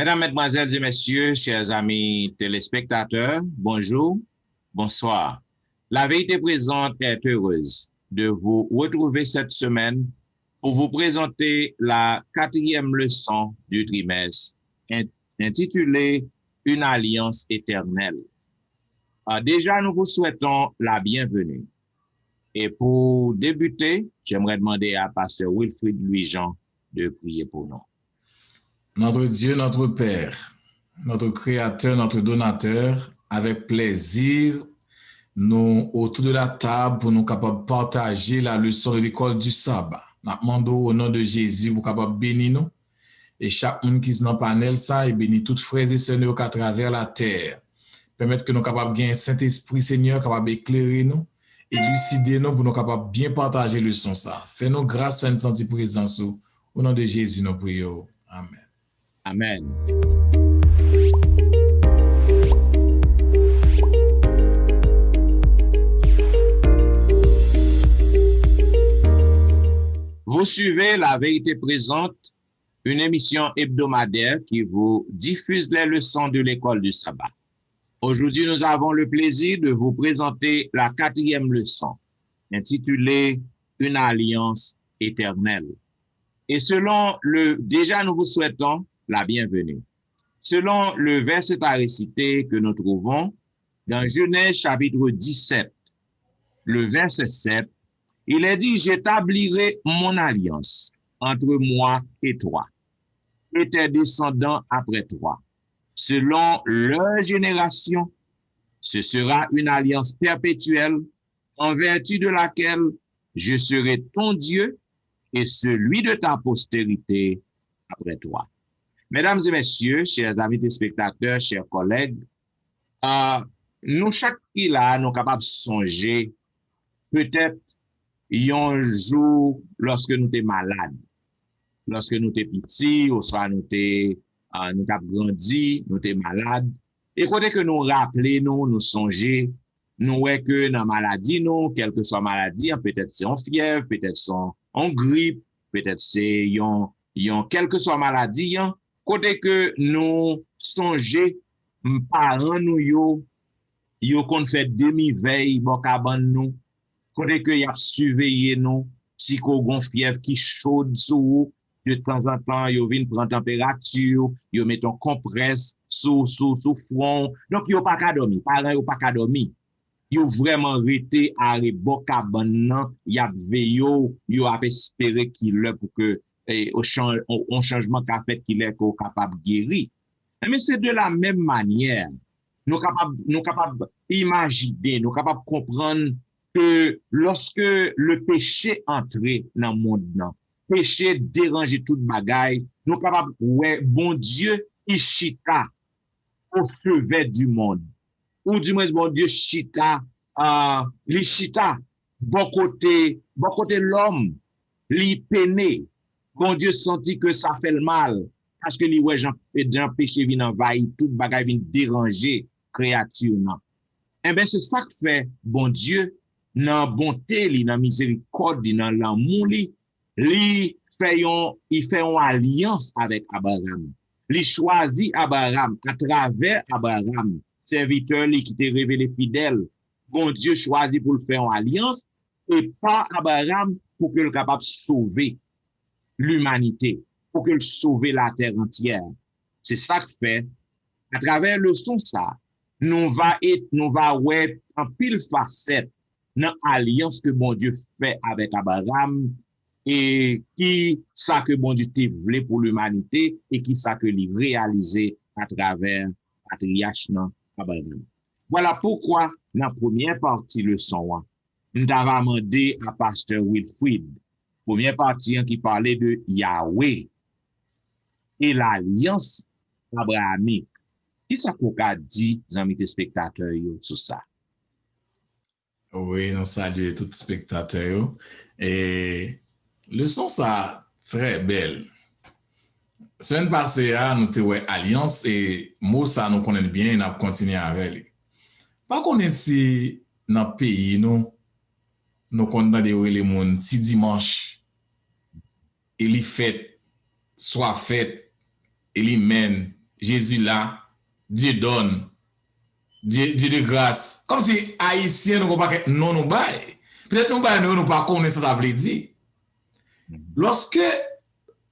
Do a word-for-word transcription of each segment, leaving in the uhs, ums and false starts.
Mesdames, Mesdemoiselles et Messieurs, chers amis téléspectateurs, bonjour, bonsoir. La Vérité Présente est heureuse de vous retrouver cette semaine pour vous présenter la quatrième leçon du trimestre, in- intitulée Une alliance éternelle. Ah, déjà, nous vous souhaitons la bienvenue. Et pour débuter, j'aimerais demander à Pasteur Wilfrid Louis-Jean de prier pour nous. Notre Dieu, notre Père, notre Créateur, notre Donateur, avec plaisir, nou otou de la tab pou nou kapab pataje la leson de lekòl di saba. N ap mande w o non de Jezi pou w kapab beni nou e chak moun ki nan panèl sa e beni tout frè e sè nou yo k atravè latè. Pèmèt ke nou kapab gen Sentespri Senyè kapab eklere nou, eliside nou pou nou kapab byen pataje leson sa. Fè nou gras, fè n santi prezans ou. O non de Jezi nou priye w. Amèn. Amen. Vous suivez La Vérité Présente, une émission hebdomadaire qui vous diffuse les leçons de l'école du sabbat. Aujourd'hui, nous avons le plaisir de vous présenter la quatrième leçon, intitulée Une alliance éternelle. Et selon le, déjà nous vous souhaitons la bienvenue. Selon le verset à réciter que nous trouvons dans Genèse chapitre dix-sept, le verset sept, il est dit, j'établirai mon alliance entre moi et toi, et tes descendants après toi, selon leurs générations. Ce sera une alliance perpétuelle en vertu de laquelle je serai ton Dieu et celui de ta postérité après toi. Mesdames et messieurs, chers amis téléspectateurs, chers collègues, euh, nou chak ki la, nou kapab sonje petèt yon jou lòske nou te malad, lòske nou te piti, oswa nou te, euh, nou t ap grandi, nou te malad. E kote ke nou raple nou, nou sonje, nou wè ke nan maladi nou, kèlkeswa maladi an, petèt se yon fyèv, petèt se yon, yon grip, petèt se yon, yon kèlkeswa maladi an, kote ke nou sonje m, paran nou yo, yo konn fè demi vèy bò kabann nou, kote ke y ap siveye nou, si ke w gon fyèv ki chod sou ou, de tanzantan, yo vin pran tanperati w, yo met yon konprès sou, sou, sou fwon w. Donk, yo pa ka dòmi. Paran yo pa ka dòmi. Yo vrèman rete arebò kabann nan, y ap veye w, yo ap espere ki lè pou ke, eh, yon chan-, yon, yon chanjman ka fèt, ki lè ke w kapab geri. Enben, se de la menm manyè, nou kapab, nou kapab imajine, nou kapab konprann ke lòske le peche antre nan mond nan, peche deranje tout bagay, nou kapab wè Bondye ki chita au chevet du monde. Ou dimwens Bondye chita, ah, li chita bò kote, bò kote lòm, li pene. Bondye santi ke sa fè l mal, paske li wè jan, jan peche vin anvayi tout bagay, vin deranje kreyati nan. Enben, se sa k fè Bondye, nan bonte li, nan mizerikòd li, nan lanmou li, li fè yon, li fè yon alyans avèk Abraram. Li chwazi Abraram, atravè Abraram, sèvitè li ki te revele fidèl, Bondye chwazi pou l fè yon alyans, e pa Abraram, pou ke l kapab sove limanite, pou ke l sove latè antyè. Se sa k fè, atravè leson sa, nou va, nou va wè anpil fasèt nan alyans ke Bondye fè avèk Abraram, e ki sa ke Bondye te vle pou limanite, e ki sa ke li reyalize atravè patriyach nan, Abraram. Vwala poukwa, nan premyè pati leson an, m ta va mande a pastè Wilfrid, premyè pati an ki pale de Yahweh e lalyans abrahamik. Kisa ke w ka di zanmi telespektatè yo sou sa? Wi, nou salye tout espektatè yo. E leson sa trè bèl. Semèn pase a, nou te wè alyans e mo sa nou konnen byen e n ap kontinye avè li. Pa konnen si nan peyi nou, nou konn tande yo rele moun ti dimanch, e li fèt, swa fèt, e li menn, Jezi la, Dye dòn, Dye, Dye de gras. Kòmsi Ayisyen nou gon pakèt non nou bay. Petèt nou bay non yo, nou pa konnen sa sa vle di. Lòske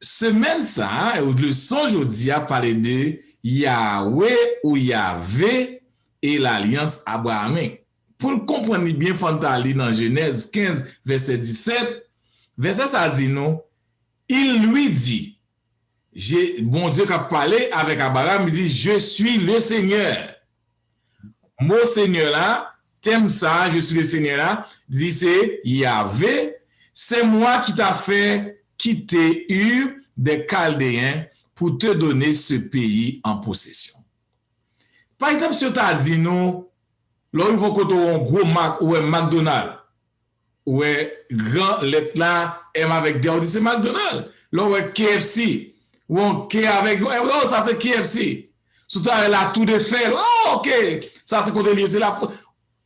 semèn sa a, leson jodi a pale de Yawe ou Yave e lalyans abrahamik. Pou n konprann li byen, fò n ta li nan Jenèz kenz, vèsè disèt. Vèsè sa a di nou, Il lui dit, Je, Bondye k ap pale avèk Abraram, li di, Je suis le Seigneur. Mo Senyè la, tèm sa, Je suis le Seigneur la, di se Yave, c'est moi qui t'a fait quitter Ur des Chaldéens pour te donner ce pays en possession. Pa egzanp, si yo ta di nou, lè w rive yon kote w wè yon gwo mak, ou wè McDonald, ou wè gran lèt la, M avèk D, ou di se McDonald. Lè w wè K F C, ou wè yon K avèk yon M, oh, sa se K F C. Si w ta wè la Tour Eiffel, oh, ok, sa se kote l ye, se la.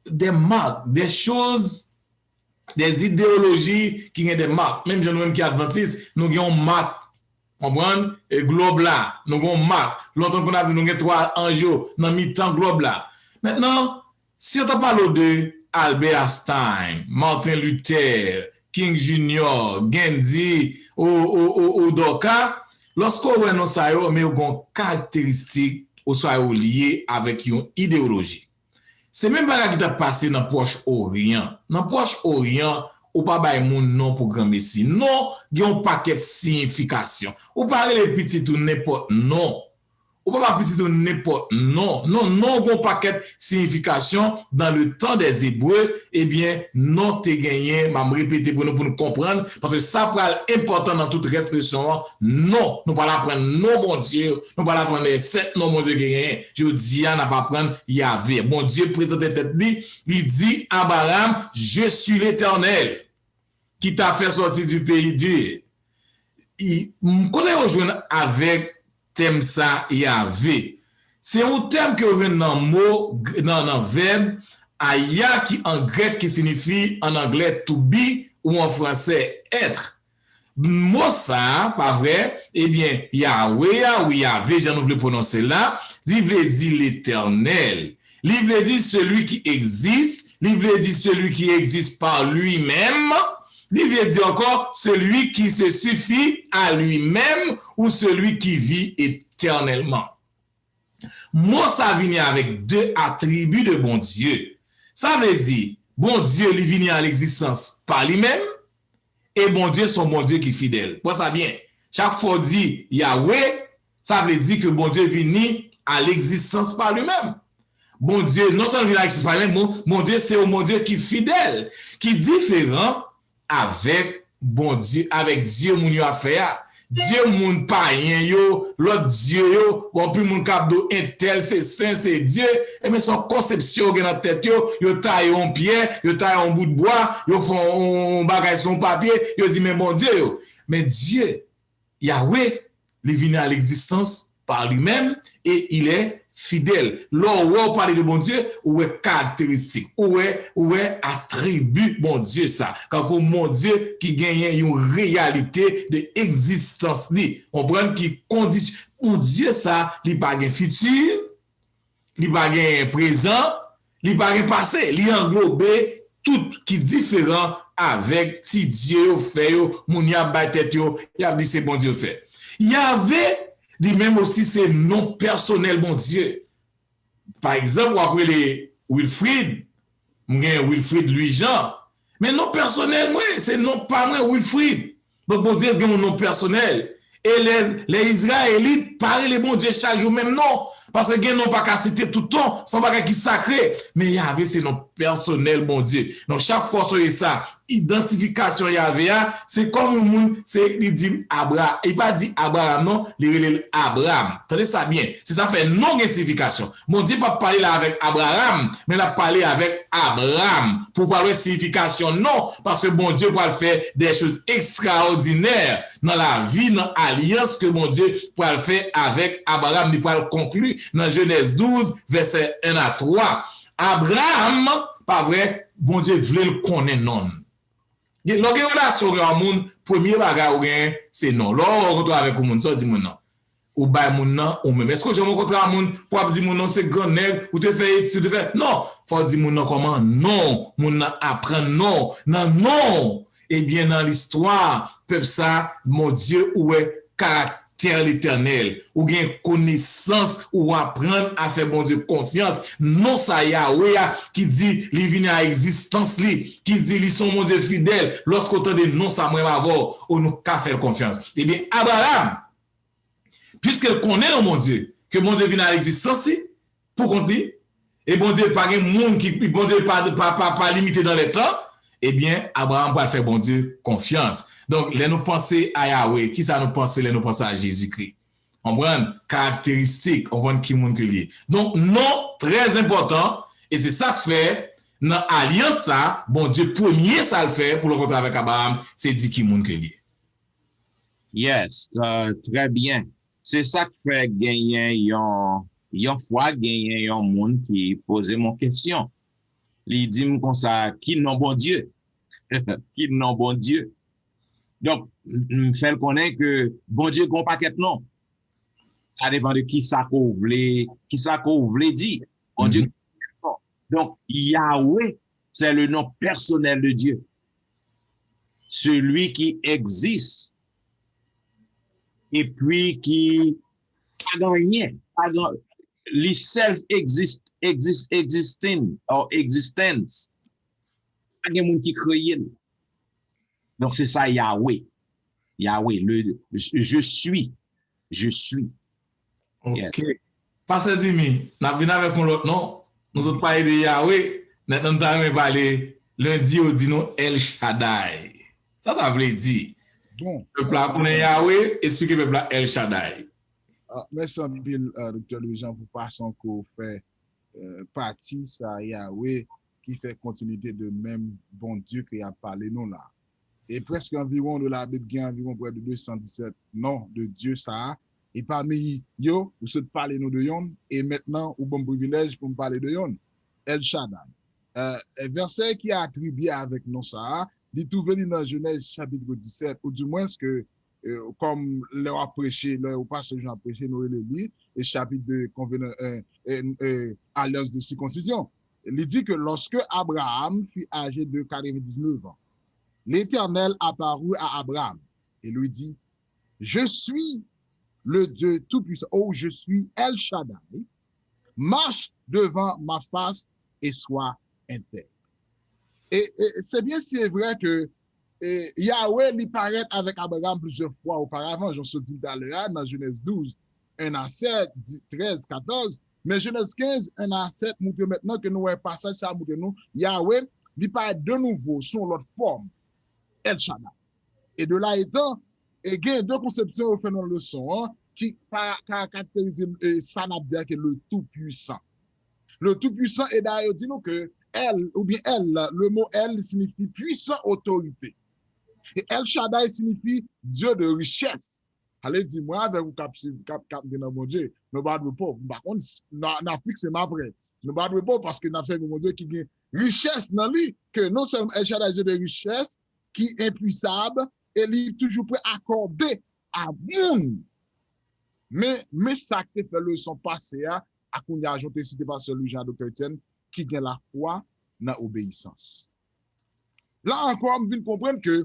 Des marques, des choses, des idéologies ki gen de mak. Menm jan nou menm ki advantis, nou gen yon mak. Konprann? E glòb la, nou gen yon mak. Lontan konn ap di nou gen twa anj yo nan mitan glòb la. Mentnan, si yo ta pale w de Albert Einstein, Martin Luther, King Junior, Gandhi, ou, ou, ou, ou Dorca, lòske w wè non sa yo, men yo gen yon karakteristik oswa yo lye avèk yon ideyoloji. Se menm bagay ki t ap pase nan Pwòch Oryan. Nan Pwòch Oryan, ou pa bay moun non pou granmesi. Non gen yon pakèt siyifikasyon. Ou pa rele pitit ou nenpòt non. Ou pa ba pitit ou nenpòt non. Non, non gen yon pakèt siyifikasyon dans le temps des Hébreux. Ebyen, non te genyen, m a repete pou nou, pou nou konprann, paske sa pral enpòtan nan tout rès leson an. Non, nou pral aprann non Bondye yo, nou pral aprann sèt non Bondye genyen. Jodi a, n ap aprann Yave. Bondye prezante tèt li, li di Abraham, Je suis l'Éternel qui t'a fait sortir du pays d'Ur. I- m- Kote yo jwenn avèk tèm sa, Yave? Se yon tèm ke yo jwenn nan mo, nan, nan vèb aya ki an grèk ki siyifi an anglè to be ou an fransè être. Mo sa a, pa vre? Ebyen, Yawe a ou Yave, jan nou vle pwononse l la, li vle di Letènèl. Li vle di celui qui existe, li vle di celui qui existe par lui-même, li vle di ankò celui qui se suffit à lui-même ou celui qui vit éternellement. Mo sa vini avèk de atribi de Bondye. Sa vle di, Bondye li vini a legzistans pa li menm, e Bondye se yon Bondye ki fidèl. Pran sa byen. Chak fwa w di Yawe, sa vle di ke Bondye vini a legzistans pa li menm. Bondye non sèlman vini a legzistans pa li menm, Bon- Bondye se yon Bondye ki fidèl, ki diferan avèk Bondye, avèk dye moun yo ap fè a. Dye moun payen yo, lòt dye yo, bon, anpil moun k ap di w entèl se sen, se dye, ebyen se yon konsepsyon yo gen nan tèt yo, yo taye yon pyè, yo taye yon bout bwa, yo fè yon, yon bagay sou yon papye, yo di men Bondye yo. Men Dye, Yawe, li vini a legzistans pa li menm e il est fidèl. Lè w wè w pale de Bondye, ou wè karakteristik, ou wè, ou wè atribi Bondye sa. Kankou Bondye ki genyen yon reyalite de egzistans li. Konprann ki kondisyon. Bondye sa, li pa gen fiti, li pa gen prezan, li pa gen pase, li anglobe tout ki diferan avèk ti dye yo fè yo, moun y ap bay tèt yo, y ap di se Bondye yo fè. Yave, li menm osi se non pèsonèl Bondye. Pa egzanp, w ap rele Wilfrid, m gen Wilfrid Louis Jean, men non pèsonèl mwen, se non pa mwen, Wilfrid. Donk, Bondye gen yon non pèsonèl. E lè, lè Izrayelit pa rele Bondye chak jou menm non. Paske gen non pa ka site tout tan, se yon bagay ki sakre. Men Yave se non pèsonèl Bondye. Donk, chak fwa w sonje sa, idantifikasyon Yave a, se kòm yon moun, se, li di Abra, li pa di Abraham non, li rele l Abram. Tande sa byen. Se sa fè non gen siyifikasyon. Bondye p ap pale la avèk Abraham, men l ap pale avèk Abram. Pou w pral wè siyifikasyon non, paske Bondye pral fè de choz ekstraòdinè nan lavi, nan alyans ke Bondye pral fè avèk Abraham, li pral konkli nan Jenèz douz, vèsè en a twa. Abraham, pa vre, Bondye vle l konnen non l. Gen- Lè w gen relasyon gen yon moun, premye bagay ou gen, se non. Lè w rankontre avèk yon moun, sa w di moun nan? ou bay moun nan ou menm. Èske w janm rankontre a moun pou w ap di moun nan se gran nèg, ou te fè etid, ou te fè... Non, fò w di moun nan kòman non, moun nan aprann non, nan non, ebyen nan listwa pèp sa, Bondye, ou wè karaktè Letènèl, ou gen konesans, ou aprann a fè Bondye konfyans. Non sa Yawe a ki di li vini a egzistans li, ki di li se yon Bondye fidèl. Lòske w tande non sa, mwen avè w, o nou ka fè l konfyans. Ebyen, Abraram, piske l konnen yon Bondye, ke Bondye vin a egzistans li, pou kont li, e Bondye pa gen moun ki, Bondye pa, pa, pa, pa limite nan lè tan, ebyen, Abraram pral fè Bondye konfyans. Donk, lè nou panse a Yawe, kisa nou panse lè nou panse a Jezikri? Konprann? Karakteristik, konprann ki moun ke li ye. Donk, non, trè enpòtan, e se sa k fè, nan alyans sa, Bondye premye sa l fè pou l rankontre avèk Abraram, se di ki moun ke li ye. Yes, uh, trè byen. Se sa k fè genyen yon, yon fwa genyen yon moun ki poze m yon kesyon. Li di m konsa, ki non Bondye? Ki non Bondye? Donk, m fè l konnen ke Bondye gen yon pakèt non. Sa depann de kisa ke w vle, kisa ke w vle di. Bondye gen yon pakèt non. Donk, Yahweh, c'est le nom personnel de Dieu. Celui qui existe et puis qui pa gen anyen, pa gen, li self exist, exist, existing or existence. Pa gen moun ki kreye l. Donk se sa Yahweh. Yahweh, le je suis. Je suis. Ok. Pastè Dimy, n ap vin avèk yon lòt non. Nou sot pale de Yahweh, mentnan n ta renmen pale, lendi yo di nou El Shaddai. Sa sa vle di? Bon. Pèp la konnen Yahweh, esplike pèp la El Shaddai. Ah, mèsi anpil, euh, Doktè Louis Jean, pou fason ke w fè euh, pati sa Yahweh ki fè kontinite de menm Bondye ke y ap pale nou la. E prèske anviwon de Labib gen anviwon prè de de san disèt non de Dye sa a. E pami yo, ou sot pale nou de yonn, e mentnan ou ban m privilèj pou m pale de yonn, El Shaddai. Euh, vèsè ki atribye avèk non sa a, li twouve li nan Jenèz chapit disèt, ou dimwens ke euh, kòm lè w ap preche, lè ou pastè Jean ap preche, nou rele li, e chapit de konvenan, euh, euh, euh, alliance de circoncision. Li di ke lorsque Abraham fut âgé de quatre-vingt-dix-neuf ans, l'Éternel apparut à Abraham et lui dit, je suis le Dieu Tout-Puissant, ou je suis El Shaddai, marche devant ma face et sois intègre. E, e se byen si e vrè ke e, Yahweh li parèt avèk Abraham plizyè fwa oparavan, jan w sot di l talè a, nan Jenèz douz, en a sèt, trèz, katòz, men Jenèz kenz, en a sèt, moutre mentnan ke nou wè pasaj sa a moutre nou, Yahweh, li parèt de nouvo sou yon lòt fòm, El Shaddai. E de la etan, e gen de konsepsyon yo fè nan leson an ki pa karakterize e, sa n ap di a ke le Tout-Puissant. Le Tout-Puissant, e dayè yo di nou ke El, oubyen El, le mo El siyifi pwisan, otorite. E El Shaddai siyifi Dieu de richesse. Sa vle di, mwen avèk ou k ap swiv, k ap, k ap gen nan Bondye, nou pa dwe pòv. M pa konn, n a, n a fikse m apre. Nou pa dwe pòv paske n ap sèvi yon Bondye ki gen richès nan li, ke non sèlman El Shaddai Dieu de richesse, ki enpwisab, e li toujou prè akòde a moun. Men, men sa k te fè leson pase a, a kounye a jan w te site pastè Louis Jean, Doktè Etienne, ki gen lafwa nan obeyisans. La ankò, m vin konprann ke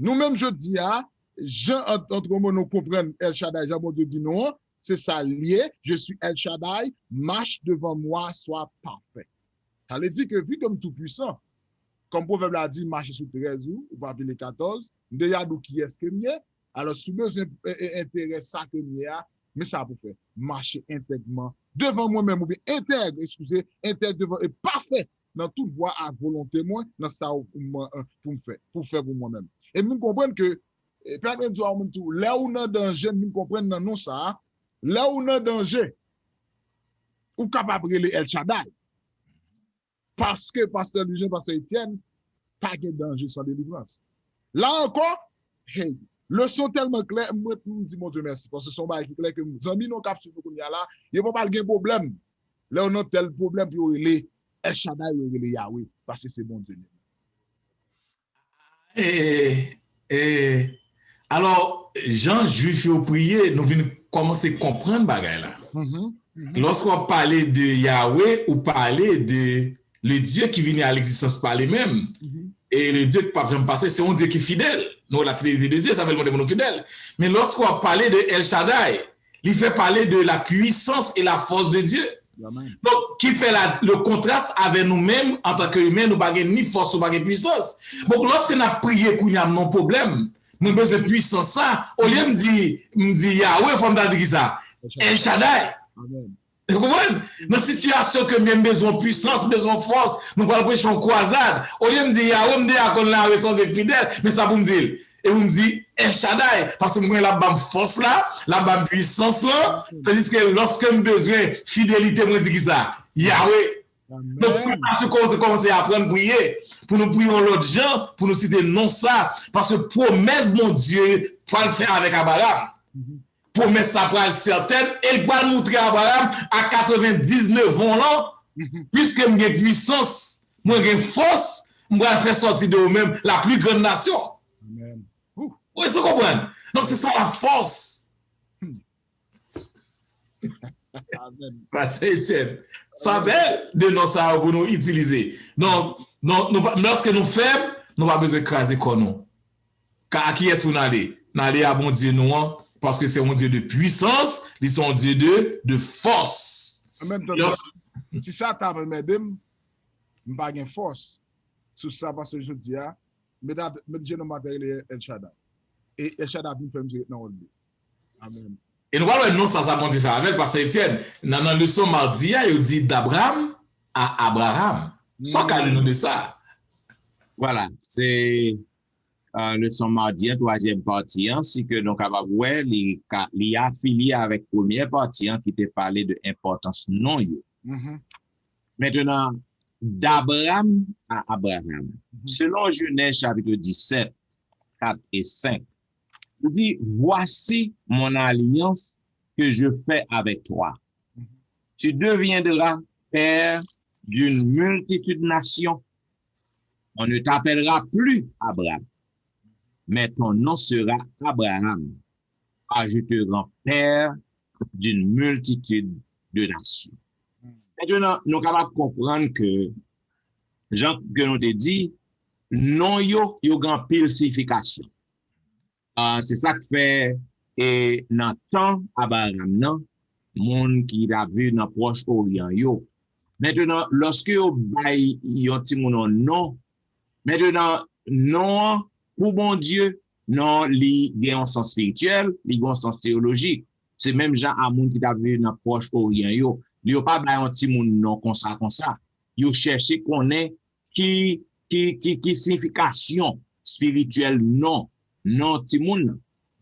nou menm jodi a, jan ant, antre mo nou konprann El Shaddai, jan Bondye di nou an, se sa l ye, je suis El Shaddai, marche devant moi, sois parfait. Sa vle di ke vi ke m tou pwisan, kòm pwovèb la di, mache sou trèz ou, ou pa pile katòz, m deja di w kiyès ke m ye, alò si w bezwen e, e, enterè sa ke m ye a, men sa pou fè, mache entègman devan mwen menm, oubyen entèg, eskize, entèg devan, e pafè nan tout vwa ak volonte mwen, nan sa ou pou mwen, pou m fè, pou fè pou mwen menm. E m vin konprann ke, e, pèmèt m di w, lè ou nan danje, m vin konprann nan non sa a, lè ou nan danje, ou kapab rele El Shaddai. Paske pastè Louis Jean, pastè Etienne, pa gen danje san delivrans. La ankò, hey, leson tèlman klè, mwen, m di Bondye mèsi, paske se yon bagay ki klè ke zanmi nou k ap swiv nou kounye a la, yo pa pral gen pwoblèm. Lè yo nan tèl pwoblèm pou yo rele El Shaddai, yo rele Yahweh, paske se Bondye li menm. E, e, alò, Jan Jwif yo priye, nou vin kòmanse konprann bagay la. Lòske w ap pale de Yahweh, ou pale de le Dieu qui vini à l'existence par li menm. E le Dieu ki p ap janm pase, se yon Dieu ki fidèl. Nou wè la fidélité de Dieu, sa fè l mande pou nou fidèl. Men lòske w ap pale de El Shaddai, li fè pale de la puissance et la force de Dieu. Donk, ki fè la, le kontras avè nou menm, antanke imen, nou pa gen ni fòs, nou pa gen pwisans. Donk, lòske n ap priye kounye a, m nan pwoblèm, mwen bezwen pwisans sa, olye m di, m di Yahweh, fò m ta di ki sa? El Shaddai. Ou konprann? Nan sitiyasyon ke m bezwen pwisans, m bezwen fòs, nou pral preche yon kwazad. Olye m di Yahweh, m deja konn Yahweh se yon Dye fidèl, men sa pou m di l. E pou m di El Shaddai, paske m konnen l ap ban m fòs la, l ap ban m pwisans lan, tandiske lòske m bezwen fidelite, mwen di ki sa? Yahweh. Donk, pou nou kòmanse, kòmanse aprann priye, pou nou priye yon lòt jan, pou nou site non sa, paske pwomès Bondye pral fè avèk Abraram. Pwomès sa pral sètèn e l pral moutre Abraram a katrevendiznèf an lan, piske m gen pwisans, mwen gen fòs, m pral fè sòti de ou menm la pli grann nasyon. Ou konprann? Donk, se sa la fòs. Pastè Etienne, sa bèl de non sa yo pou nou itilize. Donk, non, nou pa, lòske nou fèb, nou pa bezwen kraze kò nou. Ka, a kiyès pou n ale? N ale a Bondye nou an, paske se yon Dye de pwisans, li se yon Dye de, de fòs. An menm tan, si Satan ap anmède m, m pa gen fòs. Sou sa, paske jodi a, met, met je nou m atè rele El Shaddai. E El Shaddai ap vin fè misye ret nan wòl li. Amen. E nou pral wè non sa, sa Bondye fè avè l, pastè Etienne, nan, nan leson madi a, yo di d'Abram a Abraham. Sa w ka di nou de sa? Vwala, se uh, leson madi an, twazyèm pati an, si ke nou kapab wè, li, ka, li afilye avèk premyè pati an ki te pale de enpòtans non yo. Mentenan, d'Abram a Abraham. Selon Jenèz chapit disèt, kat e senk, li di, voici mon alliance que je fais avec toi. Tu deviendras père d'une multitude de nations. On ne t'appellera plus Abram, mais ton nom sera Abraham, car je te rends père d'une multitude de nations. Mentenan, nou kapab konprann ke, jan ke nou te di, non yo, yo gen anpil siyifikasyon. Ah, se sa k fè, e, nan tan Abraram nan, moun ki t ap viv nan Pwòch Oryan yo. Mentenan, lòske yo bay yon timoun yon non, mentenan, non an, pou Bondye, non, li gen yon sans espirityèl, li gen yon sans teyolojik. Se menm jan a moun ki t ap viv nan Pwòch Oryan yo. Yo pa bay yon timoun non konsa, konsa. Yo chèche konnen ki, ki, ki, ki siyifikasyon espirityèl non, non timoun nan.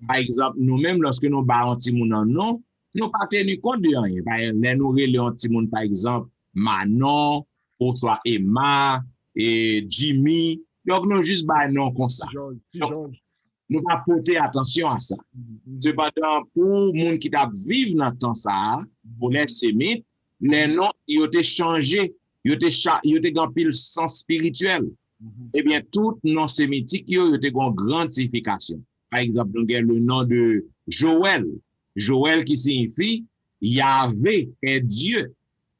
Pa egzanp, nou menm, lòske nou ba yon timoun nan non, nou pa teni kont de anyen. Pa egzanp, lè nou rele yon timoun, pa egzanp, Manon, oswa Emma, e Jimmy, donk nou jis bay non konsa. Donk, nou pa pote atansyon a sa. Sepandan, pou moun ki t ap viv nan tan sa a, pou lè Semit, lè non yo te chanje, yo te, cha, yo te gen anpil sans espirityèl. Ebyen, tout non semitik yo, yo te gen yon gran siyifikasyon. Pa egzanp, nou gen le nom de Joël. Joël ki siyifi Yahvé est Dieu.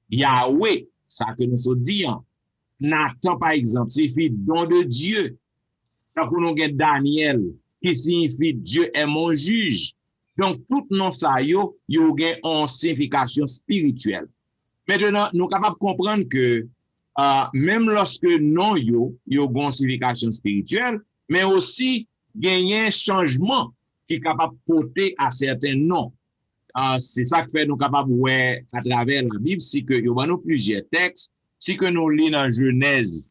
Yahweh, sa ke nou sot di an. Nathan, pa egzanp, siyifi don de Dieu. Tankou nou gen Daniel, ki siyifi Dieu est mon juge. Donk, tout non sa yo, yo gen yon siyifikasyon espirityèl. Mentenan, nou kapab konprann ke, ah, menm lòske non yo, yo gen yon siyifikasyon espirityèl, men osi genyen chanjman ki kapab pote a sèten non. Ah, se sa k fè nou kapab wè atravè Labib, si ke yo ban nou plizyè tèks, si ke nou li nan Jenèz,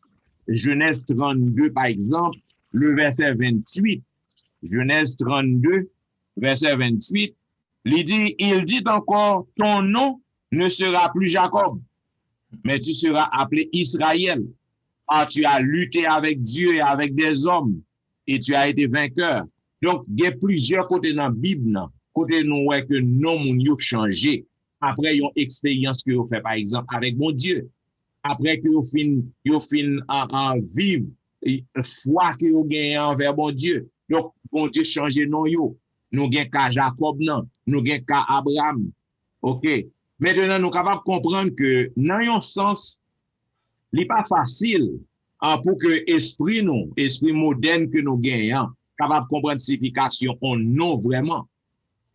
Jenèz trannde, pa egzanp, le vèsè venntuit, Jenèz trannde, vèsè venntuit, li di, il dit encore, ton nom ne sera plus Jacob, mais tu seras appelé Israël, car tu as lutté avec Dieu et avec des hommes, et tu as été vainqueur. Donk, gen plizyè kote nan Bib nan, kote nou wè ke non moun yo chanje apre yon eksperyans ke yo fè, pa egzanp, avèk Bondye. Apre ke yo fin, yo fin a, a viv, e, fwa ke yo genyen anvè Bondye. Donk, Bondye chanje non yo. nou gen ka Jakòb nan, nou gen ka Abraram. Oke. Mentenan, nou kapab konprann ke nan yon sans, li pa fasil an pou ke espri nou, espri modèn ke nou genyen an, kapab konprann siyifikasyon yon non vrèman.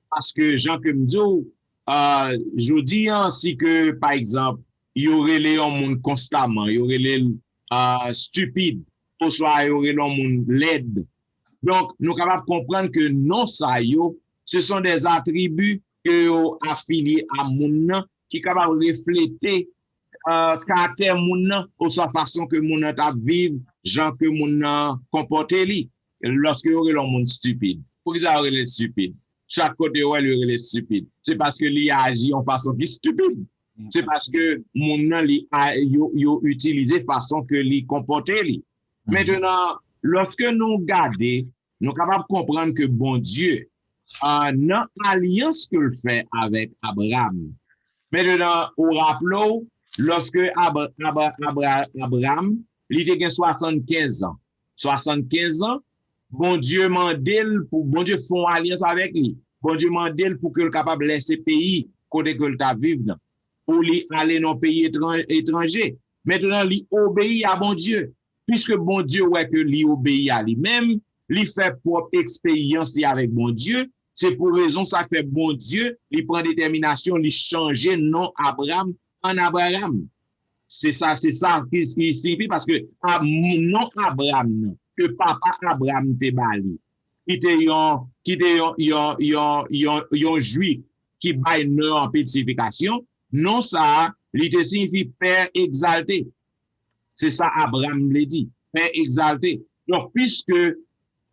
Paske, jan ke m di w, a, jodi an, si ke, pa egzanp, yo rele yon moun konstaman, yo rele l, a, stipid, oswa yo rele yon moun lèd. Donk, nou kapab konprann ke non sa yo, se son des atribi ke yo afilye a moun nan, ki kapab reflete, a, karaktè moun nan, oswa fason ke moun nan t ap viv, jan ke moun nan konpòte li. Lòske yo rele yon moun stipid. Poukisa yo rele l stipid? Chak kote yo wè l, yo rele l stipid. Se paske li aji yon fason ki stipid. Se paske moun nan, li a, yo, yo itilize fason ke li konpòte li. Mentenan, lòske nou gade, nou kapab konprann ke Bondye, a, nan alyans ke l fè avèk Abraram. Mentenan, ou raple w, lòske Abra- Abra- Abra- Abraram, li te gen swasannkenz an. Swasannkenz an, Bondye mande l pou, Bondye fè yon alyans avèk li. Bondye mande l pou ke l kapab lèse peyi kote ke l t ap viv nan, pou li ale nan yon peyi etran- etranje. Mentenan, li obeyi a Bondye. Piske Bondye wè ke li obeyi a li menm, li fè pwòp eksperyans li avèk Bondye. Se pou rezon sa k fè Bondye, li pran detèminasyon, li chanje non Abram an Abraram. Se sa, se sa ki, ki siyifi, paske a, non Abraram nan, ke papa Abraram te ba li, ki te yon, ki te yon, yon, yon, yon, yon Jwif ki bay non anpil siyifikasyon, non sa a, li te siyifi pè egzalte. Se sa Abraram vle di, pè egzalte. Donk, piske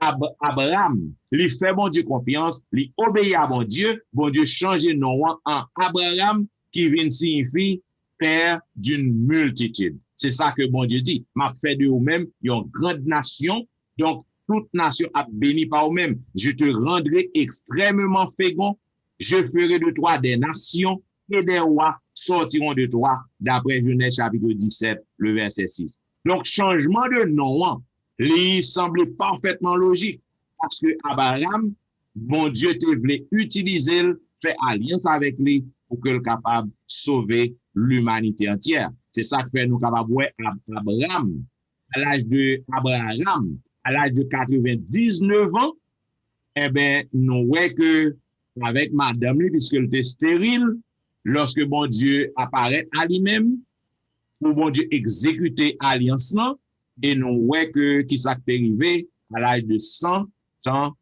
Ab- Abraram, li fè Bondye konfyans, li obeyi a Bondye, Bondye chanje non an an Abraram, ki vin siyifi père d'une multitude. Se sa ke Bondye di, m ap fè de ou menm yon grand nasyon, donk tout nasyon ap beni pa ou menm. Je te rendrai extrêmement fécond, je ferai de toi des nations et des rois sortiront de toi, d'après Genèse chapitre dix-sept, le verset six. Donk, chanjman de non an, li sanble pafètman lojik, paske Abraram, Bondye te vle itilize l, fè alyans avèk li pou ke l kapab sove limanite antyè. Se sa k fè nou kapab wè Ab- Abraram, à l'âge de Abraham, à l'âge de quatre-vingt-dix-neuf ans, enben, nou wè ke avèk madanm li, piske l te steril, lòske Bondye aparèt a li menm, pou Bondye egzekite alyans lan, e nou wè ke ki sa k te rive, à l'âge de cent ans,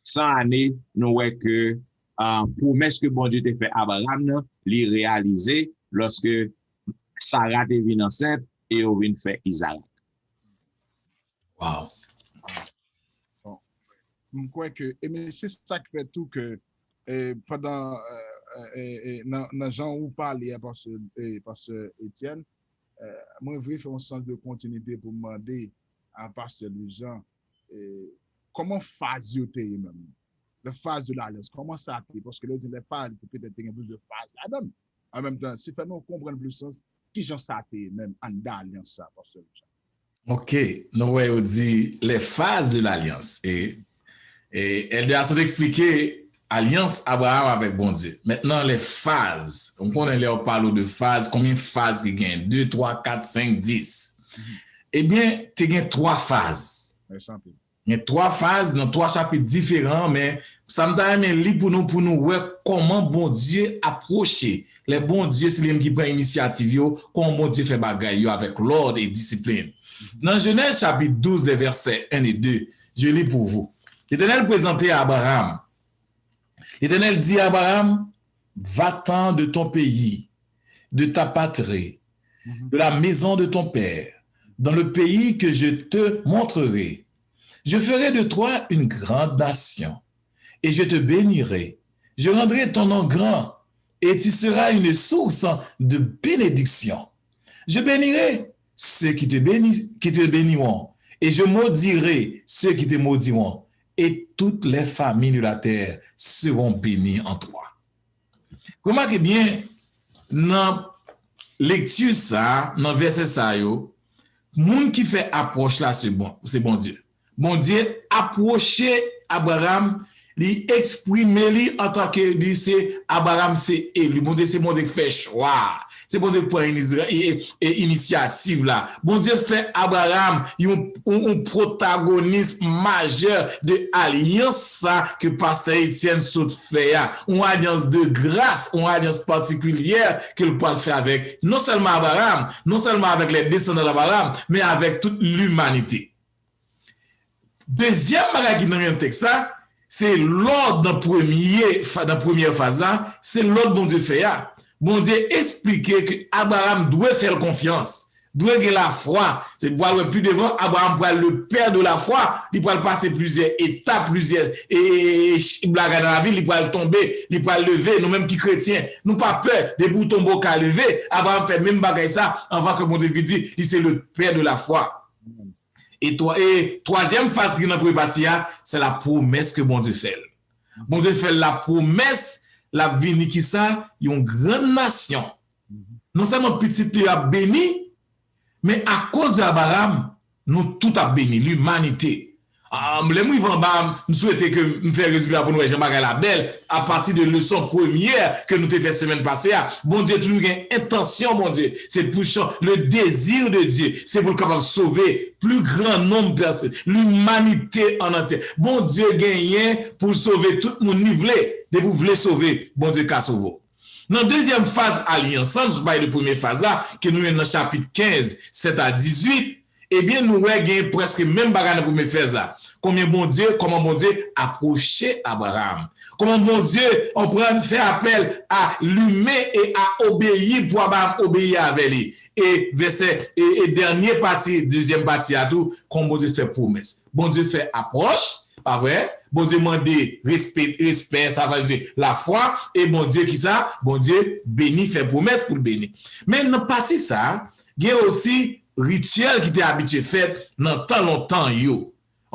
san ane, nou wè ke, a, pwomès ke Bondye te fè Abraram nan, li reyalize lòske Sara te vin ansent e yo vin fè Izarak. Wow. Bon. M kwè ke, e men se sa k fè tou ke, e, pandan, e, e, e, nan, nan jan ou pale a, pastè, e, pastè Etienne, e, mwen vle fè yon sans de kontinite pou m mande a pastè Louis Jean, e, kòman faz yo te ye menm? Le phase de l'alliance, kòman sa te ye? Paske lè yo di le phase, petèt te gen plizyè faz ladan l. An menm tan, si fè nou konprann plis sans, kijan sa te ye menm anndan alyans sa, pastè Louis Jean? Ok, nou wè yo di les phases de l'alliance. E, e Elder a sot eksplike alyans Abraham avèk Bondye. Mentnan, les phases. Ou konnen lè yo pale de faz, konbyen faz ki gen? De, twa, kat, senk, dis. Ebyen, te gen twa faz. Mèsi anpil. Gen twa faz nan twa chapit diferan, men sa m ta renmen li pou nou, pou nou wè kòman Bondye apwoche. Lè Bondye, se li menm ki pran inisyativ yo, kòman Bondye fè bagay yo avèk lòd e disiplin. Nan Genèse chapitre douze, les versets un et deux, je lis pour vous. L'Éternel présentait à Abraham. L'Éternel dit à Abraham, va-t'en de ton pays, de ta patrie, de la maison de ton père, dans le pays que je te montrerai. Je ferai de toi une grande nation, et je te bénirai. Je rendrai ton nom grand, et tu seras une source de bénédiction. Je bénirai ceux qui te, béni- qui te béniront, et je maudirai ceux qui te maudiront, et toutes les familles de la terre seront bénies en toi. Remake byen, nan lekti sa, nan vèsè sa yo, moun ki fè apwòch la se bon, se Bondye. Bondye apwoche Abraram Li eksprime li antanke li se Abraram se eli. Bondye se Bondye ki fè chwa. Se Bondye ki pran inisya- e- e- e- inisyativ la. Bondye fè Abraram yon, yon, yon pwotagonis majè de alyans sa ke pastè Etienne sot fè a. Yon alyans de gras, yon alyans patikilyè ke l pral fè avèk non sèlman Abraram, non sèlman avèk les descendants d'Abraham, men avèk tout limanite. Dezyèm bagay ki nan menm tèks la, se lòd nan premye, nan premyè faz la, se lòd Bondye fè a. Bondye eksplike ke Abraram dwe fè l konfyans, dwe gen lafwa. Se pral wè pi devan, Abraram pral le pè de lafwa, li pral pase plizyè etap, plizyè e, e, e, ch- bagay nan lavi, li pral tonbe, li pral leve. Nou menm ki kretyen, nou pa pè, depi w tonbe w ka leve. Abraram fè menm bagay sa anvan ke Bondye vin di, li se le pè de lafwa. E, twa, e twazyèm faz ki nan premye pati a, se la pwomès ke Bondye fè l. Bondye fè l la pwomès, l ap vini kisa? Yon grann nasyon. Non sèlman pitit li ap beni, men akoz de Abraram, nou tout ap beni, limanite. Ah, lè m rive anba, m swete ke m fè rezime a pou nou wè jan bagay la bèl, apati de leson premyè ke nou te fè semèn pase a. Bondye toujou gen entansyon, Bondye. Se pou chan, le désir de Dieu, se pou l kapab sove pli gran nonm pèsonn, limanite an antye. Bondye genyen pou l sove tout moun li vle. Depi w vle sove, Bondye ka sove w. Nan dezyèm faz alyans lan, nou pale de premye faz la, ke nou jwenn nan chapit kenz, sèt a dizuit, ebyen, nou wè gen prèske menm bagay nan premye faz la. Konbyen Bondye, kòman Bondye apwoche Abraram. Kòman Bondye, on pran fè apèl a limen e a obeyi pou Abraram obeyi avè li. E vèsè, e, e dènye pati, dezyèm pati a tou, kòman Bondye fè pwomès. Bondye fè apwòch, pa vre? Bondye mande respè, respè, sa vle di lafwa, e Bondye kisa? Bondye beni, fè pwomès pou l beni. Men nan pati sa, gen osi rityèl ki te abitye fèt nan tan lontan yo.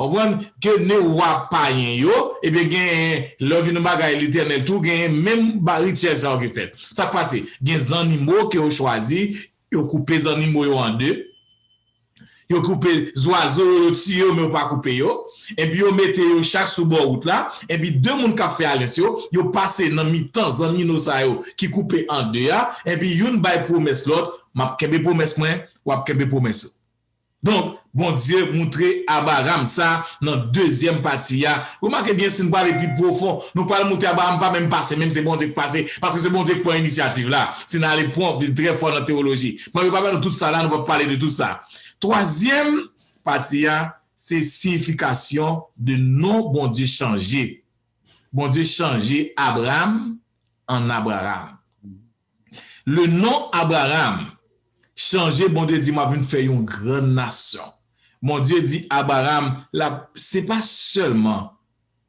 Ou konprann? Ke ne wa payen yo, ebyen gen, lè w vin nan bagay letènèl tou, gen menm ba rityèl sa yo ki fèt. Sa k pase? Gen zannimo ke yo chwazi, yo koupe zannimo yo an de. Yo koupe zwazo yo, yo tiye yo, men yo pa koupe yo. Epi yo mete yo chak sou bò wout la. Epi de moun k ap fè alyans yo, yo pase nan mitan zannimo sa yo ki koupe an de a. Epi youn bay pwomès lòt, m ap kenbe pwomès mwen, w ap kenbe pwomès ou. Donk, Bondye moutre Abraram sa nan dezyèm pati a. Remake byen, si n prale pi pwofon, nou pral moutre Abraram pa menm pase, menm se Bondye k pase, paske se Bondye k pran inisyativ la. Si n ale pwonp, li trè fò nan teyoloji. Mwen, yo pa ba nou tout sa la, nou p ap pale de tout sa. Twazyèm pati a, se siyifikasyon de non Bondye chanje. Bondye chanje Abram an Abraram. Le non Abraram chanje, Bondye di, "M ap vin fè yon grann nasyon." Bondye di Abraram, la, se pa sèlman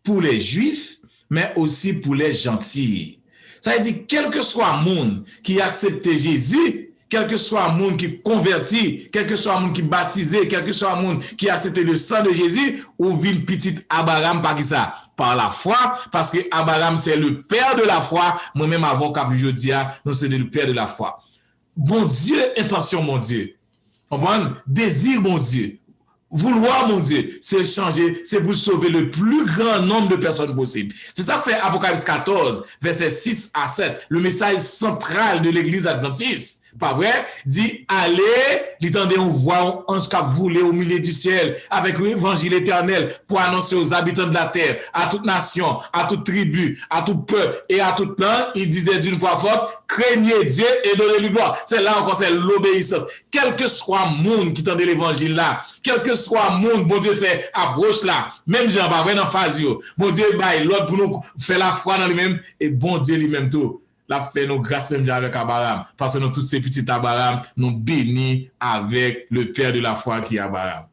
pou lè Jwif, men osi pou lè Janti. Sa vle di, kèlkeswa moun ki aksepte Jezi, kèlkeswa moun ki konvèti, kèlkeswa moun ki batize, kèlkeswa moun ki aksepte le san de Jezi, ou vin pitit Abraram pa kisa? Pa lafwa, paske Abraram se le pè de lafwa, mwen menm avè w k ap viv jodi a, nou se le pè de lafwa. Bondye, entansyon Bondye, konprann? Dezi Bondye, voulwa Bondye, se chanje, se pou sove le pli gran nonm de pèsòn posib. Se sa k fè Apokalips katòz, vèsè sis a sèt, le mesaj santral de legliz advantis, pa vre? Di, "Ale, li tande yon vwa, yon anj k ap voule au milieu du ciel, avec l'évangile éternel, pour annoncer aux habitants de la terre, à toute nation, à toute tribu, à tout peuple et à toute langue, il disait d'une voix forte, craignez Dieu et donnez-lui gloire." Se la ankò, se lobeyisans. Kèlkeswa moun ki tande levanjil la, kèlkeswa moun Bondye fè apwòch la, menm jan pa vre nan faz yo, Bondye bay lòd pou nou fè lafwa nan li menm, e Bondye li menm tou, l ap fè nou gras menm jan avèk Abraram, paske nou tout se pitit Abraram, nou beni avèk le pè de lafwa ki Abraram.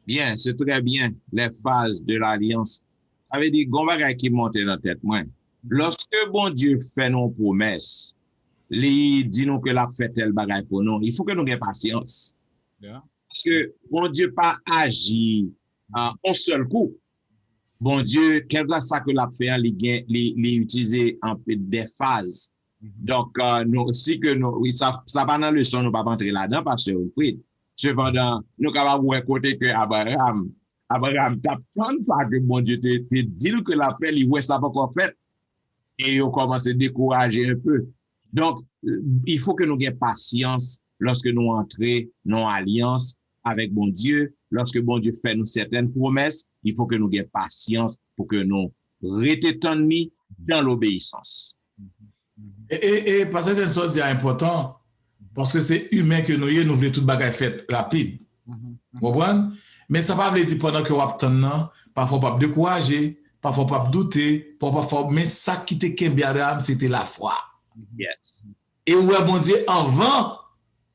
Byen, se trè byen, les phases de l'alliance. Sa vle di, gon bagay ki monte nan tèt mwen. Lòske Bondye fè nou yon pwomès, li di nou ke l ap fè tèl bagay pou nou, il faut que nou gen pasyans. Paske Bondye pa aji an yon sèl kou. Bondye, kèlkeswa sa ke l ap fè a, li gen, li, li itilize anpil de faz. Donk, nou, si ke nou, wi, sa, sa pa nan leson, nou p ap antre ladan, pastè Wilfrid. Sepandan, nou kapab wè kote ke Abraram Abraham t ap tann sa ke Bondye te, te di l ke l ap fè, li wè sa poko fèt. E yo kòmanse dekouraje un peu. Donk, il faut que nou gen pasyans lòske nou antre nan alyans avèk Bondye, lòske Bondye fè nou sètèn pwomès, il faut que nou gen pasyans pou ke nou rete tann li dans l'obéissance. E, e, e pastè Etienne, sa w di a enpòtan, paske se imen ke nou ye, nou vle tout bagay fèt rapid. Ou konprann? Men sa pa vle di pandan ke w ap tann nan, pafwa w p ap dekouraje, pafwa w p ap doute, pafwa, men sa ki te kenbe Abraham, se te lafwa. Yes. E ou wè Bondye anvan